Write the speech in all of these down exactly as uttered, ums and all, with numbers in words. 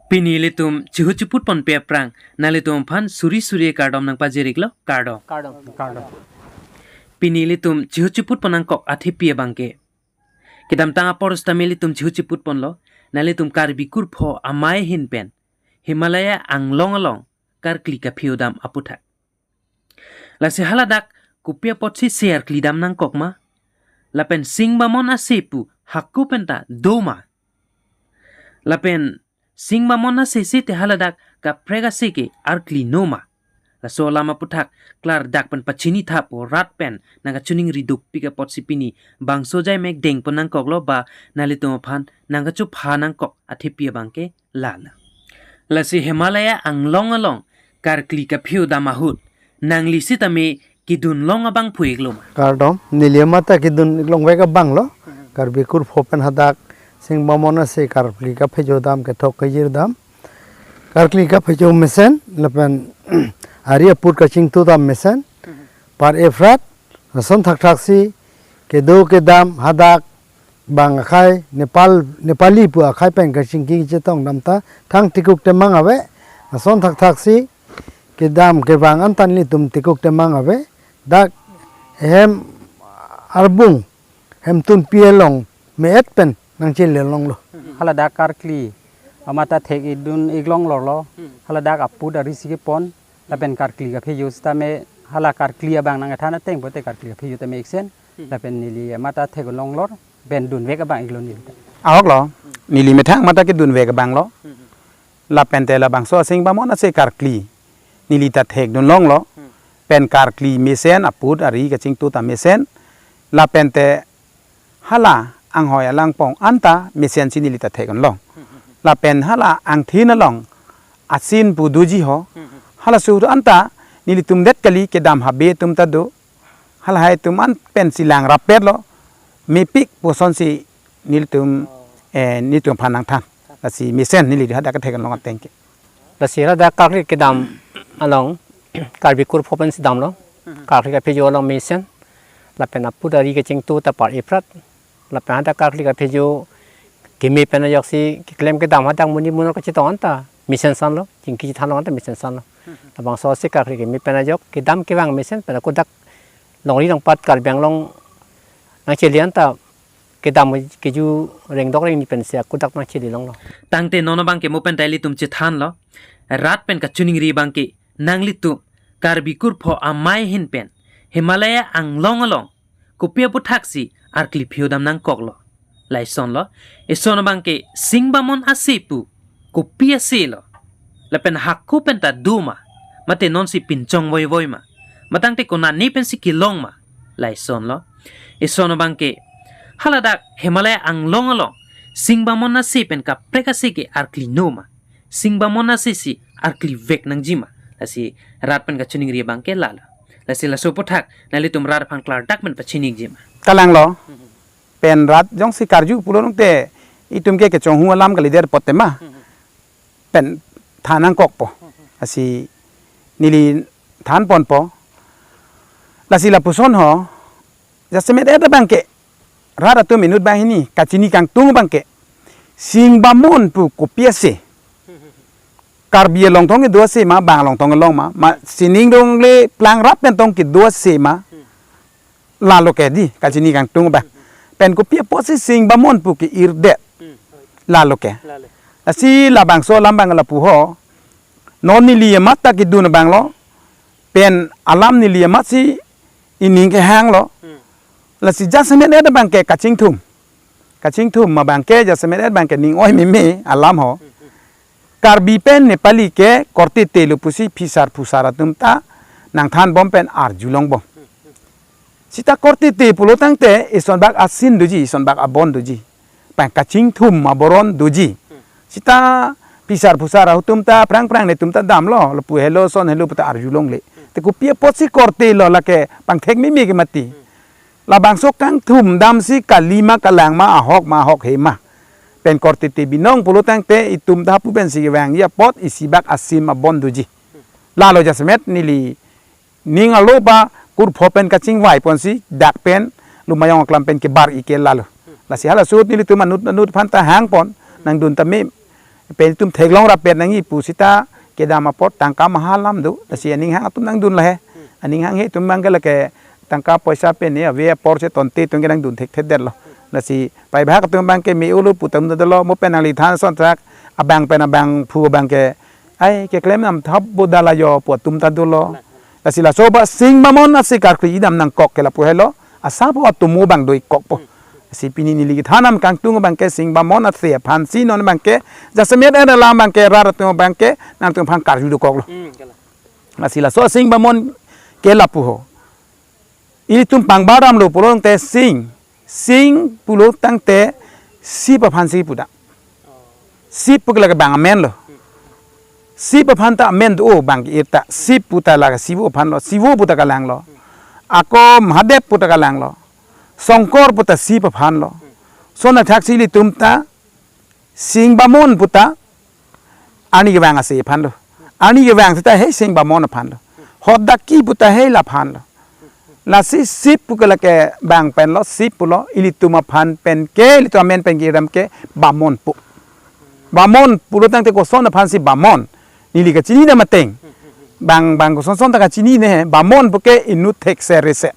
Pini ilitum chihut chiput ponpe aphrang, nanglitum aphan suri suri akardom nangpajir-iklo, kardom. Kardom. Kardom. Pini ilitum chihut chiput pon nangkok athepi abangke. Kedamtang apor sitame ilitum chihut chiput ponlo, nanglitum Karbi kurpho amei ahin pen Himalaya anglong along karkli kaphe-o dam aputhak. Lasi haladak kopi apotsi se arkli dam nangkok ma? Lapen sing bamon ase pu hako penta do ma? Lapen sing bamon ase si te haladak kaprek ase ke arkli no ma? Laso alam aputhak klardak pen pachini tha pu rat pen nangkachiningri dukpik apotsi pini bangso jai mek deng pon nangkoklo ba nanglitum aphan nangkachopha nangkok athepi abangke lala. Lasi Himalaya anglong along karkli kaphe-o dam ahut nangli sitame kedun long abang phu-iklo ma? Kardom, neli amat ta kedun longlong vek abanglo. Karbi kurpho pen hadak sing bamon ase karkli kaphe-o dam kethok kejir dam. Karkli kaphe-o mesen, lapen ari aput kachingtu dam mesen. Par efrat, ason thakthak si, kedo kedam hadak bang akhai Nepal, Nepali pu akhai pen kachingki chetong dam ta thang tikuk temang ave. Ason thakthak si kedam kevang anta nelitum tikuk temang ave. Dak hem arbung, hem tunpi along me-et pen nangchele longlo. Haladak karkli amat ta thek-ik dun-ik longlorlo. Haladak aput ari si kepon lapen karkli kaphe-o sitame hala karkli abang nangkethan ateng pote karkli kaphe-o tame iksen. Lapen neli amat ta thek-un longlor pen dun vek abang-iklo neli ta. Ahoklo, neli methang amat ta kedun vek abanglo. Lapen te labangso sing bamon ase karkli neli ta thekdun longlo. Pen karkli mesen, aput ari kachingtu ta mesen. Lapen te hala anghoi alangpong anta mesen si neli ta thek-un long. Lapen hala angthin along asin pu doji ho. Halaso anta nelitum det kali, kedam habe atum ta do. Halahai atum an pensi lang rapetlo. Mepik pusonsi nelitum, eh, nelitum aphan nangthan. Lasi mesen neli hadak kethek-un long ateng ke. Lasi hadak karkli kedam along Karbi kurpho pensi damlo. Karkli kaphe-o along mesen. Lapen aput ari kachingtu ta par efrat. Lapen hadak karkli kaphe-o keme pen ajoksi keklem kedam hadak monit monor kachetong anta mesen sanlo, chingki chethan long anta mesen sanlo. Labangso ase karkli keme pen ajok kedam kevang mesen pen ako dak longri longpat Karbi Anglong nangchele anta kedam keju rengdok rengni pensi ako dak nangchele longlo. Tangte non abangke mo pen ta ilitum chethanlo. Rat pen kachiningri abangke nanglitum Karbi kurpho amei ahin pen Himalaya anglong along kopi aputhak si arkli phe-o dam nangkoklo? Laisonlo. Ison abangke sing bamon ase pu kopi ase lo? Lapen hako penta do ma? Mate nonsi pinchong voivoi ma? Matangte konane pensi kelong ma? Laisonlo. Ison abangke haladak Himalaya anglong along sing bamon ase pen kaprek ase ke arkli no ma? Sing bamon ase si arkli vek nangji ma? Lasi rat pen kachiningri abangke lalo. Lasi laso aputhak nanglitum rat aphan klardak pen pachini-ikji ma? Kalanglo. Pen rat jongsi karju pulo nangte itum ke kechonghu alam kalidet pote ma? Pen than nangkokpo. Lasi neli than ponpo. Lasi lapuson ho, jasemet-et abangke, rat atum inut banghini kachini kangtung abangke, sing bamon pu kopi ase? Karbi along tong kedo ase ma, bang along tong kelong ma? Ma sining dongle plang rap pen tong kedo ase ma? Lalo ke di, kachini kangtung abang. Pen kopi apotsi sing bamon pu ke-irdet? Lalo ke. Lalo. Lasi labangso alam abang lapu ho. Non neli amat ta kedun abanglo. Pen alam neli amatsi ining kehanglo. Lasi jasemet-et abangke kachingthum. Kachingthum abangke jasemet-et abangke ning oi meme alam ho. Karbi pen Nepali ke korte telo pusi phisar phusar atum ta nangthan bom pen arjulong bom. Sita korte te pulo tangte isonbak asin doji, isonbak abon doji. Pen kachingthum aboron doji. Sita phisar phusar atum ta phrang phrang netum ta damlo, lapu helo son helo puta arjulongle. Te kopi apotsi korte lo lake pangthek meme ke mati. Labangso kangthum damsi kali ma kalang ma, ahok ma ahok he ma. Pen korte te binong pulo tangte itum ta hapu pensi kevangji apot isibak asin abon doji. Lalo jasemet neli ning alo ba kurpho pen kachingvai ponsi dak pen lumayong aklam pen kebar-ik ke lalo. Lasi halaso ahut nelitum anut anut aphan ta hangpon nangdun tame Pen itum theklong rapet nangji pu seta kedam apot tangka maha alam do. Lasi aning hang atum nangdun lahai. Aning hang he itum abang ke lake tangka poisa pen ne ave apor si tonte itum ke nangdun thekthedetlo. Lasi paibhak atum abang ke me-olo pu atum ta dolo, mo pen nangli than ason thak abang pen abangphu abang ke ai keklem nam thap bo dala jo pu atum ta dolo. Lasi laso ba sing bamon ase karkli idam nangkok ke lapu helo. Asap atum mo abang do-ik kokpo. Si pini neli kethan nam kangtung abang ke sing bamon ase aphan si non abang ke jasemet ada alam abang ke rat atum abang ke nangtum aphan karju dokoklo. Hmm, kalang. Lasi laso sing bamon ke lapu ho. Ilitum pangbar damlo pulo tangte sing, sing pulo tangte sip aphan si pu da. Sip pu ke lake bang amen lo. Sip aphan ta amen do abang ke-ir ta. Sip pu ta lake sivo aphan lo. Sivo pu ta kalang lo. Ako Mahadev pu ta kalang lo. Songkor pu ta sip aphan lo. Lason athak si ilitum ta sing bamon pu ta arni kevang ase aphan lo. Arni kevang seta he sing bamon aphan lo. Hot daki pu ta he la aphan lo. Lasi sip pu ke lake bang pen lo, sip pulo, ilitum aphan pen ke, ilitum amen pen ke iram ke bamon pu. Bamon pulo tangte koson aphan si bamon. Neli kachini dam ateng. Bang, bang koson son ta kachini ne, bamon pu ke inut thekser reser.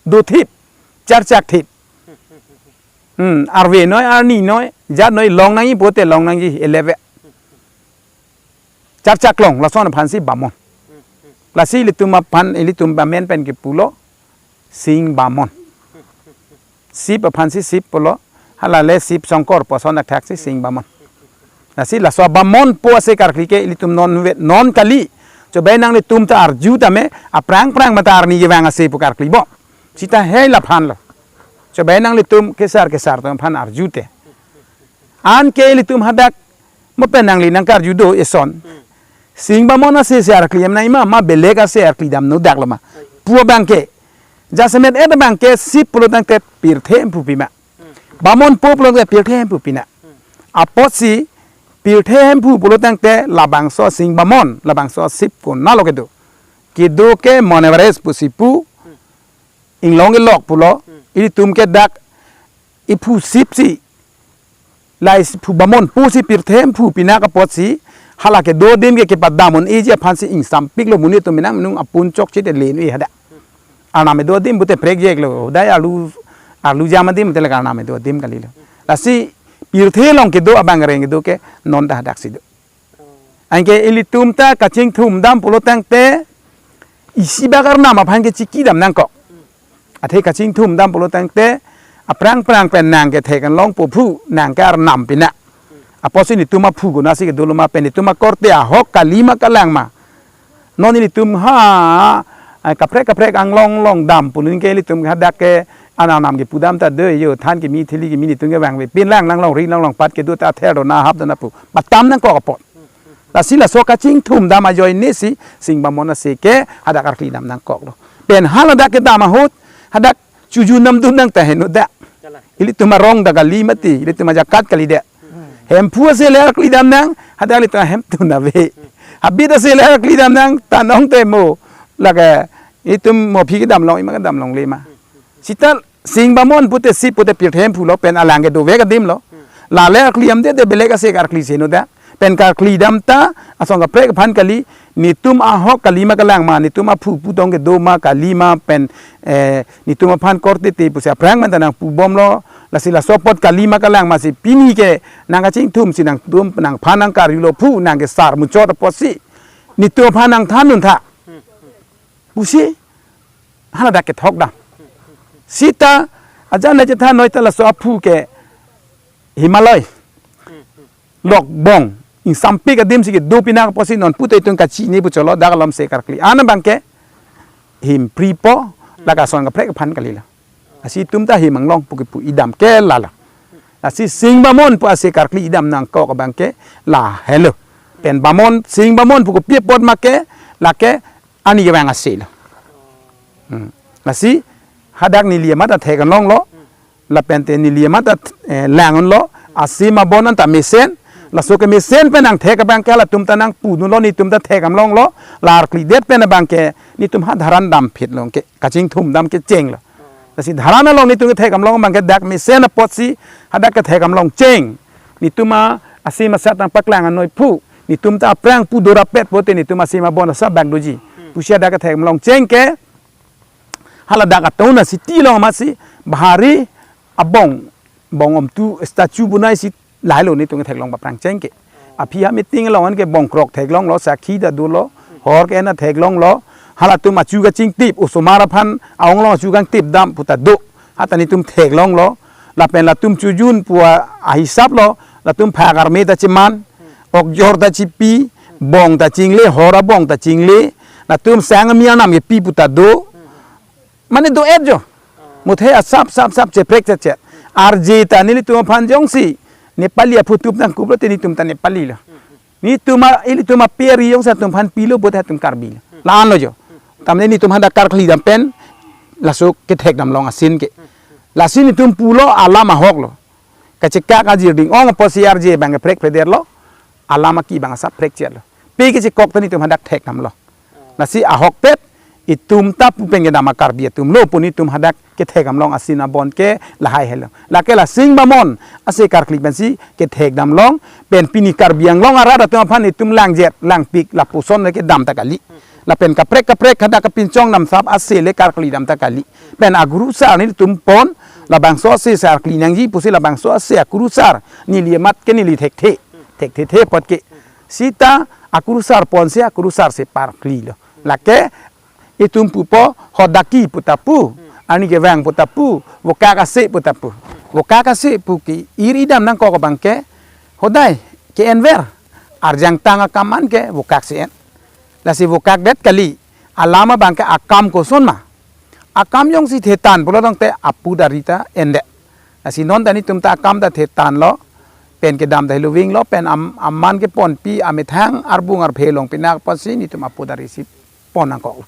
Dothip, charchak thip. Hmm, arve noi, arni noi, jat noi, long nangji pute long nangji, eleve. Charchak long, lason aphan si bamon. Lasi ilitum aphan, ilitum amen pen kepulo, sing bamon. Sip aphan si sip pulo, hala le sip songkor pu ason athak si sing bamon. Lasi laso bamon pu ase karkli ke ilitum non vet, non kali. Chobai nanglitum ta arju tame, aphrang phrang mata arni kevang ase pu karkli bo. Seta he la aphan lo. Chobai nanglitum kesar kesar atum aphan arju te. Anke ilitum hadak mo pen nangli nangkarju do eson. Sing bamon ase si arkli dam nangji ma, ma belek ase arkli damnon dak lo ma. Pu abang ke. Jasemet et abang ke sip pulo tangte pirthe hemphu pima. Bamon pu pulo tangte pirthe hemphu pina. Apotsi pirthe hemphu pulo tangte labangso sing bamon, labangso sip konatlo kedo. Kedo ke Mount Everest pusi pu, inglong kelok pulo, ilitum ke dak iphu sip si, lai si phu bamon pusi pirthe hemphu pinak apotsi, hala kedo adim ke kepadam un-eji aphan si ingsampik lo monit atum menang menung apun chokche te le un-e hadak. Arnam kedo adim pute prekjek lo, dai arlu, arlu jam adim pute le arnam kedo adim kali lo. Lasi pirthe along kedo abang areng kedo ke non ta hadak si do. Anke ilitum ta kachingthum dam pulo tangte isi bak arnam aphan ke chiki dam nangkok. Athe kachingthum dam pulo tangte aphrang phrang pen nang kethek anlong pu phu nang ke arnam pina. Apotsi netum aphu konatsi kedo lo ma pen netum akorte ahok kali ma kalang ma. Non ilitum ha, ah, kaprek kaprek anglong long dam pulo tangte ilitum hadak ke arnam kepudam ta do yo than kimi thili kimi netum kevang ve pin lang lang long ri lang long pat kedo ta ther do na hap do na pu. Patam nangkok apot. Lasi laso kachingthum dam ajoine si sing bamon ase ke hadak arkli dam nangkok lo. Pen haladak kedam ahut, hadak chuju namdun nang ta heno da. Ilitum arong ta kali mati, ilitum ajakat kali da. Hemphu ase le arkli dam nang, hadak ilitum ahemphu ave. Habit ase le arkli dam nang, tanong te mo. Lake itum mo aphi kedam long, ima kedam longle ma. Seta sing bamon pute sip pute pirthe hemphu lo pen alang kedo vek adim lo. La le arkli damde te belek ase karkli si heno da. Pen karkli dam ta asong kaprek aphan kali, netum ahok kali ma kalang ma, netum aphu pu tong kedo ma kali ma pen, eh, netum aphan korte te pusi aphrang man ta nangpu bomlo, lasi laso apot kali ma kalang ma si pini ke nang kachingthum si nangtum nangphan nangkarjulo phu nang kesar muchot apotsi netum aphan nangthan un tha. Pusi haladak kethok dam. Seta ajan le chethan noi ta laso aphu ke Himalaya, Lokbong, ingsampik adim si kedo pinak apotsi non pute itum kachini pu cholo dak alom se karkli. An abang ke him pripo, lake ason kaprek aphan kali lo. Lasi itum ta him anglong pu kepu idam ke lalo. Lasi sing bamon pu ase karkli idam nangkok abang ke lahelo. Pen bamon, sing bamon pu kopi apot ma ke, lake arni kevang ase lo. Hmm. Lasi hadak neli amat ta thek anlong lo. Lapen te neli amat ta, eh, lang un lo. Ase ma bon an ta mesen. Laso kemesen pen nangthek abang ke latum ta nangpudun lo, netum ta thek anlong lo. La arklidet pen abang ke netum ha dharan dam phit lo ke, kachingthum dam kecheng lo. Lasi dharan along netum kethek anlong abang ke dak mesen apotsi hadak kethek anlong cheng. Netum a asim asat nangpaklang anoi phu, netum ta aphrang pu dorapet pote netum asim abon asap bak doji pusi hadak kethek damlong cheng ke, hala dak a-town a-city along amatsi bahari abong, bong omtu statue bunai si lahelo netum theklong ba aphrang cheng ke. Aphi ha meeting along an ke bong krok theklonglo, sakhi ta dolo, hor ke-en ta theklonglo, halatum achu kachingtip, osomar aphan a-ong along achu kangtip dam puta do, hata netum theklonglo, lapen latum chojun pu a-, ahisap lo, latum phak arme ta cheman, okjor ta chepi, bong ta chingle, hor abong ta chingle, latum sang ami anam kepi puta do, mane do-et jo. Muthe asap sap sap cheprek chechet. Arje ta nelitum aphan jongsi Nepali aphutup nangkup lote netum ta Nepali lo. Netum a, ilitum a-pe ari jongsi atum aphan pilo pote atum Karbi lo. La-an lo jo. Tamne netum hadak karkli dam pen laso kethek damlong asin ke. Lasi netum pulo alam ahok lo. Kachekak ajirding ong apotsi arje abang keprek phreder lo. Alam aki abang asap prek chet lo. Pe kechekok ta netum hadak thek damlo. Lasi ahokpet, itum ta pu pen kedam a-Karbi atum lo pu netum hadak kethek damlong asin abon ke lahai helo. Lake la Singbamon ase karkli pensi kethek damlong, pen pini Karbi Anglong arat atum aphan itum langjet, langpik, lapuson le kedam ta kali. Lapen kaprek kaprek hadak kapinchong damsap ase le karkli dam ta kali. Pen akurusar nelitum pon, labangso ase karkli nangji pusi labangso ase akurusar neli amat ke neli thekthe, thekthekthe apot ke. Sita akurusar ponsi akurusar si parkli lo. Lake itum pupo hodaki puta pu, arni kevang puta pu, vokak ase puta pu. Vokak ase pu ke-ir idam nangkok abang ke hodai ke-enver. Arjangtang akam an ke vokak si en. Lasi vokak det kali. Alam abang ke akam koson ma. Akam jongsi thetan pulo tangte aput ari ta endet. Lasi non ta netum ta akam ta thetan lo, pen kedam ta heloving lo, pen am-, aman keponpi amethang arbung arphe long pinak apotsi netum aput ari si pon nangkok.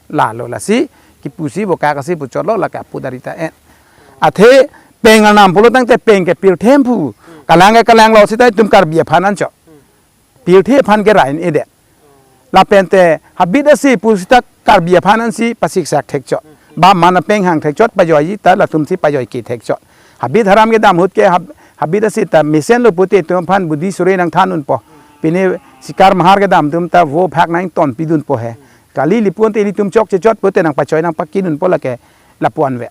Lalo lasi kipusi vokak ase puchot lo, lake aput ari ta en. Athe peng anam pulo tangte peng ke pirthe amphu. Kalang ke kalang lo sita itum Karbi aphan anchot. Pirthe aphan ke ra en-edet. Lapen te habit ase pu sita Karbi aphan ansi pasiksak thekchot. Ba man apeng hang thekchot, pajoiji ta latum si pajoi ke thekchot. Habit haram kedam ahut ke hab-, habit ase ta mesen lo pute itum aphan budi sure nangthan unpo. Pine sikar mahar kedam atum ta vo phak nangtonpi dunpo he. Kali lipun te ilitum chokche chot pute nangpachoi nangpaki dunpo lake lapu-an ve.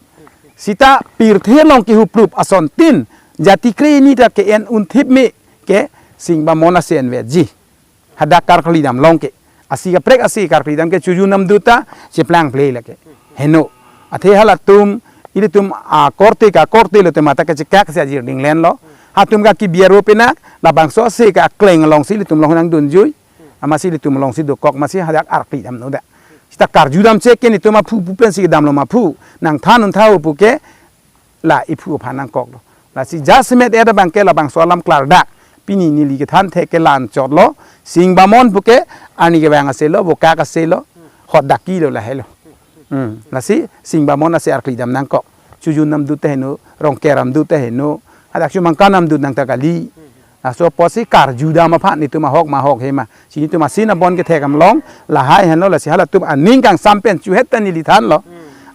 Sita pirthe along kehuprup asontin jati kre-hini ta ke-en unthip me ke Singbamon ase enveji. Hadak karkli damlong ke. Ase kaprek ase karkli dam ke chojun namdu ta cheplang ple lake. Heno. Athe halatum, ilitum akorte ka korte lo te mata kachekak si ajirding len lo. Hatum ka kibiaro pinak, labangso ase ka akleng alongsi ilitum long nangdunjui. Amatsi ilitum alongsi dokok amatsi hadak arkli damnon da. Sita karju dam chek ke netum aphu pu pensi kedam lo ma phu. Nangthan untha pu ke la iphu aphan nangkok lo. Lasi jasemet et abang ke labangso alam klardak. Pini neli kethan thek ke la-anchot lo. Singbamon pu ke arni kevang ase lo, vokak ase lo, hodaki lo lahelo. Hmm. Lasi Singbamon ase arkli dam nangkok. Chojun namdu ta heno, Rongker namdu ta heno, hadak Chumangkan namdu nang ta kali. Laso apotsi karju dam aphan netum ahok ma ahok he ma. Si netum asin abon kethek damlong, lahai henlo lasi halatum aning kangsam pen chuhet ta neli thanlo.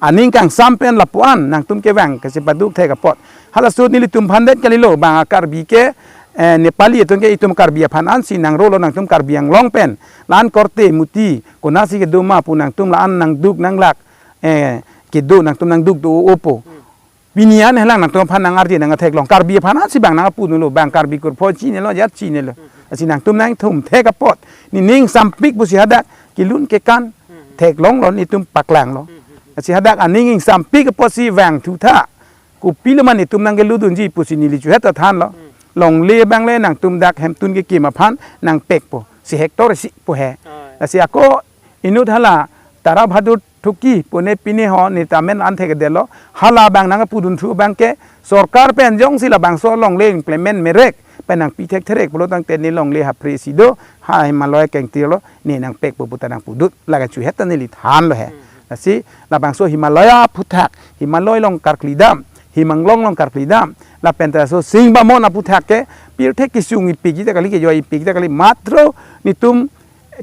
Aning kangsam pen lapu-an nangtum kevang kesi paduk thek apot. Halaso nelitum aphan det kalilo, bang a-Karbi ke, eh, Nepali atum ke itum Karbi aphan ansi nangrolo nangtum Karbi Anglong pen. La-an korte muti, konatsi kedo ma pu nangtum la-an nangduk nanglak, eh, kedo nangtum nangduk do-o pu. Pini an helang nangtum aphan nang-arje nangtheklong. Karbi aphan ansi bang nangpu dunlo, bang Karbi kurpho chinilo, jat chinilo. Lasi nangtum nangthum thek apot. Nening ingsampik pusi hadak kelun kekan theklonglo, netum paklanglo. Lasi hadak aning ingsampik apotsi vangthu tha. Kopilo ma netum nangkeludunji pusi neli chuhet ta thanlo. Longle abang le nangtum dak hemtun kekim aphan nangpekpo. Si hectare si pu he. Lasi ako inut hala Tara Bahadur Thuki pune pine ho neta amen an thekdetlo. Hala abang nangpu dunthu abang ke sorkar pen jongsi labangso longle implement merek pen nangpi thekthe rek pulo tangte ne longle ha phre si do, ha Himalaya kengtir lo, ne nangpekpo pu ta nangpudut, lake chuhet ta neli thanlo he. Lasi labangso Himalaya aphuthak, Himalaya along karkli dam, Hima Anglong along karkli dam, lapen ta laso Singbamon aphuthak ke pirthe kesung ipikji ta kali, kejoi ipikji ta kali, matro netum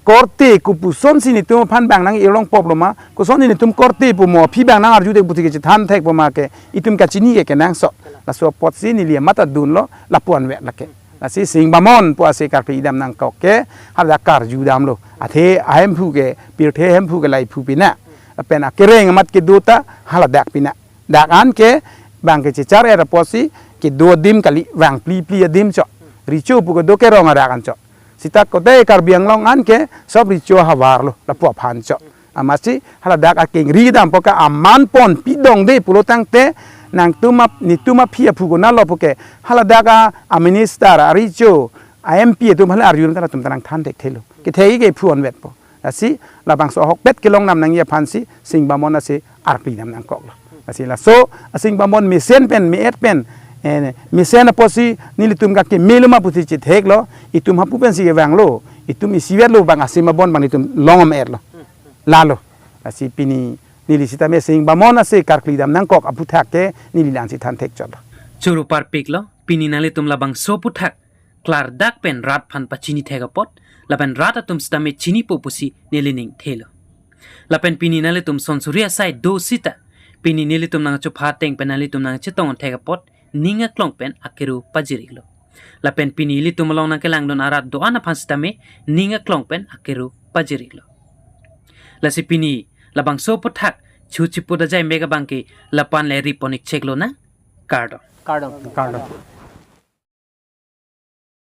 korte kopusonsi netum aphan bang nang-irlong pop lo ma, kosonsi netum korte pu mo, aphi bang nang-arju thek pusi kechethan thekpo ma ke, itum kachini ke kenangsot. Laso apotsi neli amat ta dunlo, lapu-an ve lake. Lasi Singbamon pu ase karkli dam nangkok ke haladak karju damlo. Athe ahemphu ke, pirthe hemphu ke laiphu pina. Lapen akereng amat kedo ta haladak pina. Dak an ke bang ke chechar-et apotsi kedo adim kali, vang plipli adim chot. Recho pu kedo ke rong adak an chot. Sita kote Karbi Anglong an ke sob recho ahavar lo, lapu aphan chot. Amatsi haladak akengri dam pu ke aman pon pidong de pulo tangte nangtum ap-, netum aphi aphu konatlo pu ke haladak a, a minister, a recho, a M P atum hala arju ta latum ta nangthan thekthelo. Kethek ke phu-onvetpo. Lasi labangso ahokpet kelong dam nangji aphansi Singbamon ase arkli dam nangkoklo. Lasi laso a Singbamon mesen pen, me-et pen, eh, mesen apotsi nelitum kake melo ma pusi chetheklo, itum hapu pensi kevanglo, itum isivetlo bang a Singbamon bang itum long om-etlo. Lalo. Lasi pini neli sitame Singbamon ase karkli dam nangkok aphuthak ke neli la-ansi than thekchotlo. Choro parpiklo, pini nanglitum labangso aphuthak klardak pen rat aphan pachini thek apot, lapen rat atum sitame chinipo pusi neli ning thelo. Lapen pini nanglitum son suri asai do sita, pini nelitum nangchopha ateng pen nanglitum nangchetong thek apot, ning aklong pen akero pajir-iklo. Lapen pini ilitum along nangkelangdun arat do-an aphan sitame ning aklong pen akero pajir-iklo. Lasi pini labangso aphuthak chu chiput ajai mek abang ke lapu-an le ri pon-ik cheklo nang. Kardom. Kardom. Kardom.